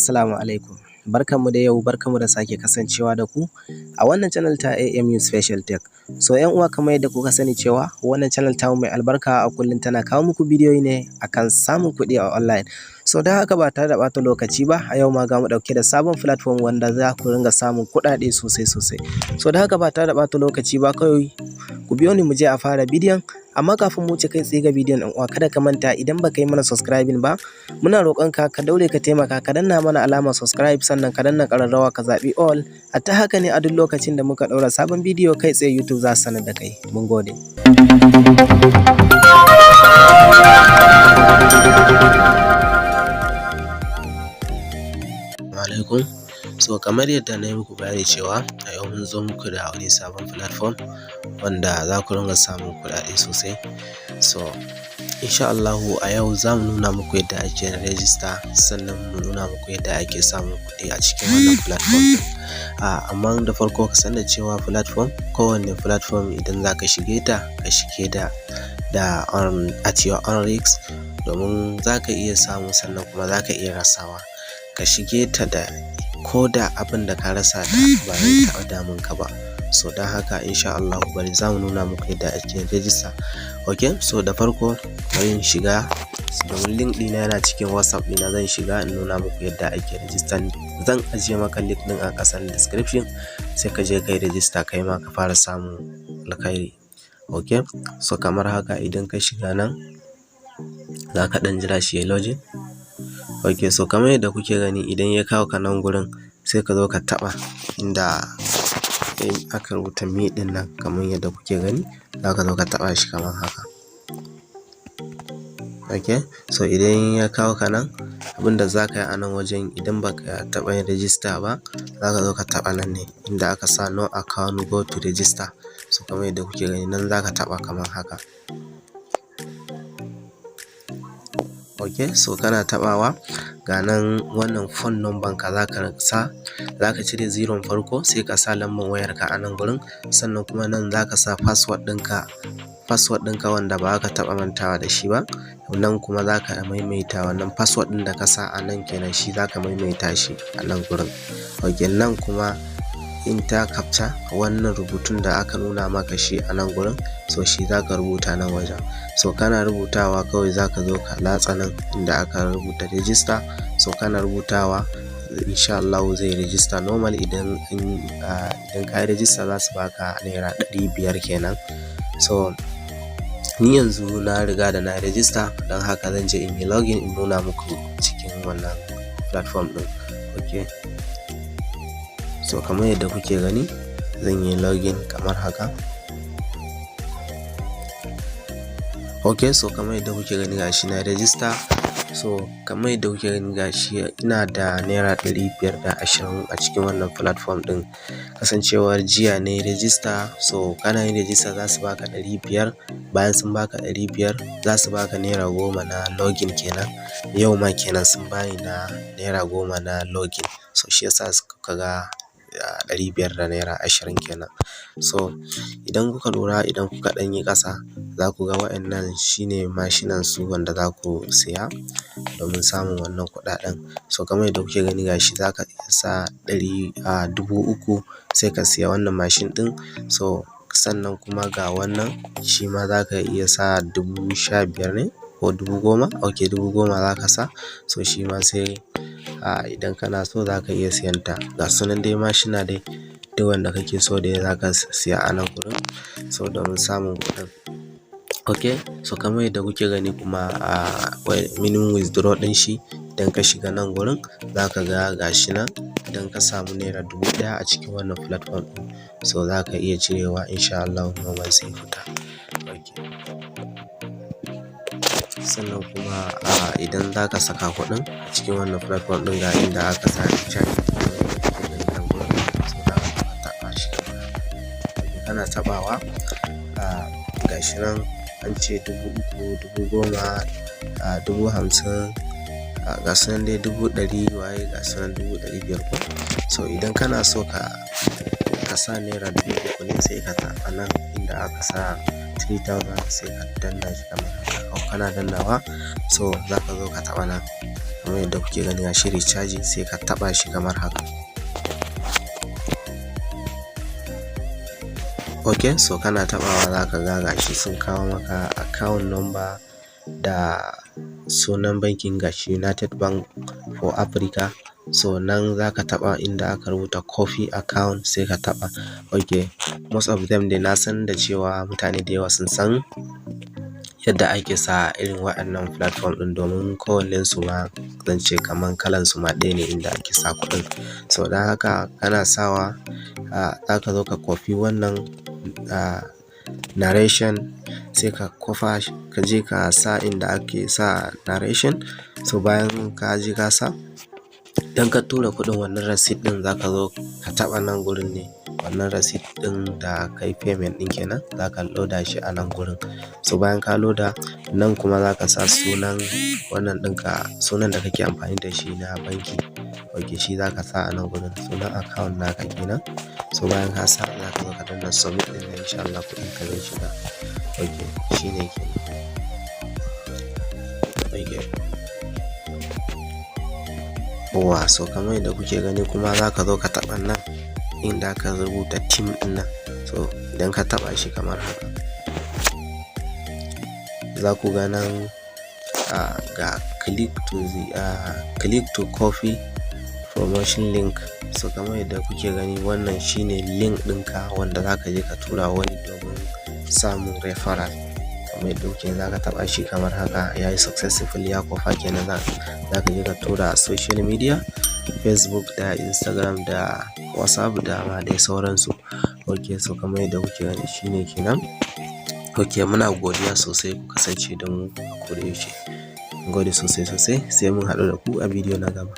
Assalamu alaikum. Barkanmu da yau, barkanmu da sake kasancewa da ku a wannan channel ta AMU Special Tech. So ‘yan uwa, kamar yadda kuka sani cewa wannan channel tamu mai albarka a kullum tana kawo muku bidiyoyi ne akan samun kuɗi a online. So don haka, ba tare da ɓata lokaci ba, a yau ma ga mu ɗauke da sabon platform wanda za ku ringa samun kuɗaɗe sosai sosai. So don haka, ba tare da ɓata lokaci ba, kawai ku biyo ni mu je a fara bidiyon. Amma kafin mu wuce kai tsaye ga bidiyon, ɗan uwa, kada ka manta, idan baka yi mana subscribing ba, muna roƙon ka ka daure ka taimaka ka danna mana alamar subscribe, sannan ka danna ƙararrawa ka zaɓi all. A ta haka ne a duk lokacin da muka ɗaura sabon bidiyo, kai tsaye YouTube za su sanar da kai. Mun gode. Alaikum. So kamar yadda na yi muku bayani cewa a yau mun zo muku da wani sabon platform wanda za ku ringa samun kuɗaɗe sosai. So insha Allahu a yau za mu nuna muku yadda ake register, sannan mu nuna muku yadda ake samun kuɗi a cikin wannan platform ɗin. Amma da farko ka san da cewa platform, kowanne platform idan za ka shige ta, ka shige da on at your own risk, domin za ka iya samu sannan kuma za ka iya rasawa. Ka shige ta da ko da abin da ka rasa ta ba zai taɓa damun ka ba. So don haka, insha Allahu bari za mu nuna muku yadda ake register. Ok, so da farko bari in shiga, domin link ɗina yana cikin WhatsApp ɗina. Zan shiga in nuna muku yadda ake register. Zan ajiye maka link ɗin a ƙasan description, sai ka je ka yi register, kai ma ka fara samun alkhairi. Ok, so kamar haka, idan ka shiga nan, za ka ɗan jira shi ya login. Ok, so kamar yadda kuke gani, idan ya kawo ka nan gurin, sai ka zo ka taɓa inda aka rubuta me ɗin nan. Kamar yadda kuke gani, za ka zo ka taɓa shi kamar haka. Ok, so idan ya kawo ka nan, abinda za ka yi a nan wajen, idan baka taɓa yin register ba, za ka zo ka taɓa nan ne inda aka sa "No account, go to register". So kamar yadda kuke gani nan, za ka taɓa kamar haka. Ok, so kana taɓawa, ga nan wannan phone number ka za ka sa, za ka cire zeron farko, sai ka sa lambar wayarka a nan gurin. Sannan kuma nan za ka sa password ɗinka, password ɗinka wanda ba ka taɓa mantawa da shi ba. Nan kuma za ka maimaita wannan password ɗin da ka sa a nan kenan, shi za ka maimaita shi a nan gurin. Ok, nan kuma enter captcha, wannan rubutun da aka nuna maka shi a nan gurin, so shi za ka rubuta nan wajen. So kana rubutawa, kawai za ka zo ka latsa nan inda aka rubuta "register". So kana rubutawa, insha Allahu zai register normal. Idan ka yi register, za su baka ₦500 kenan. So ni yanzu na riga da na register, don haka zan je in yi login in nuna muku cikin wannan platform ɗin. Ok, so kamar yadda kuke gani, zan yi login kamar haka. Ok, so kamar yadda kuke gani, gashi na register. So kamar yadda kuke gani, gashi ina da ₦520 a cikin wannan platform ɗin, kasancewar jiya na yi register. So kana yin register za su baka 500. Bayan sun baka 500, za su baka ₦10 na login kenan. Yau ma kenan sun bani na ₦10 na login. So shi yasa kuka ga ₦520 kenan. So idan kuka lura, idan kuka ɗan yi ƙasa, za ku ga waɗannan shine mashinan su wanda za ku siya domin samun wannan kuɗaɗen. So kamar yadda kuke gani, gashi za ka iya sa ɗari a 3,000, sai ka siya wannan mashin ɗin. So sannan kuma ga wannan shi ma za ka iya sa 15,000 ne ko 10,000. Ok, 10,000 za ka sa. So shi ma sai idan kana so za ka iya siyan ta. Ga su nan dai mashina dai, duk wanda kake so dai za ka siya a nan gurin, so domin samun kuɗin. Ok, so kamar yadda kuke gani kuma, minimum withdraw ɗin shi, idan ka shiga nan gurin, za ka ga gashi nan, idan ka samu ₦1,000 a cikin wannan platform ɗin, so za ka iya cirewa insha Allahu normal zai fita. Ok. Sannan kuma idan za ka saka kuɗin a cikin wannan platform ɗin, ga inda aka sa "recharge", kamar yadda kuke gani nan gurin. So za ka taɓa shi kamar haka. Ok, kana taɓawa, gashi nan an ce 3,000, 10,000, 50,000, ga su nan dai 100,000 waye, ga su nan 500,000 ko. So idan kana so ka sa ₦3,000 ne, sai ka taɓa nan inda aka sa 3000, sai ka danna shi kamar haka. Kana dannawa, so za ka zo ka taɓa nan. Kamar yadda kuke gani, gashi recharge, sai ka taɓa shi kamar haka. Ok, so kana taɓawa za ka ga gashi sun kawo maka account number da sunan bankin, gashi United Bank for Africa. So nan za ka taɓa inda aka rubuta "copy account", sai ka taɓa. Ok, most of them dai na san da cewa mutane da yawa sun san yadda ake sa irin waɗannan platform ɗin, domin kowannensu ma zan ce kaman kalan su ma ɗaya ne inda ake sa kuɗin. So don haka kana sawa, za ka zo ka copy wannan narration, sai ka kwafa, ka je ka sa inda ake sa narration. So bayan ka je ka sa, idan ka tura kuɗin, wannan receipt ɗin za ka zo ka taɓa nan gurin ne. Wannan receipt ɗin da kai payment ɗin kenan, za ka loda shi a nan gurin. So bayan ka loda nan kuma, za ka sa sunan wannan ɗinka, sunan da kake amfani da shi na banki. Ok, shi za ka sa a nan gurin, sunan account naka kenan. So bayan ka sa, za ka zo ka danna submit ɗin nan, insha Allah kuɗin ka zai shiga. Ok, shine kenan. Ok. Yawwa, so kamar yadda kuke gani kuma, za ka zo ka taɓa nan inda aka rubuta "team" ɗin nan. So idan ka taɓa shi kamar haka, za ku ga nan ga click to copy promotion link. So kamar yadda kuke gani, wannan shine link ɗinka wanda za ka je ka tura wani domin samun referral. Kamar yadda kuke, za ka taɓa shi kamar haka, ya yi successful, ya kwafa kenan. Za ka je ka tura a social media, Facebook da Instagram da WhatsApp da ma dai sauransu. Ok, so kamar yadda kuke gani, shine kenan. Ok, muna godiya sosai, ku kasance da mu a koda yaushe. Gode sosai sosai, sai mun haɗu da ku a bidiyo na gaba.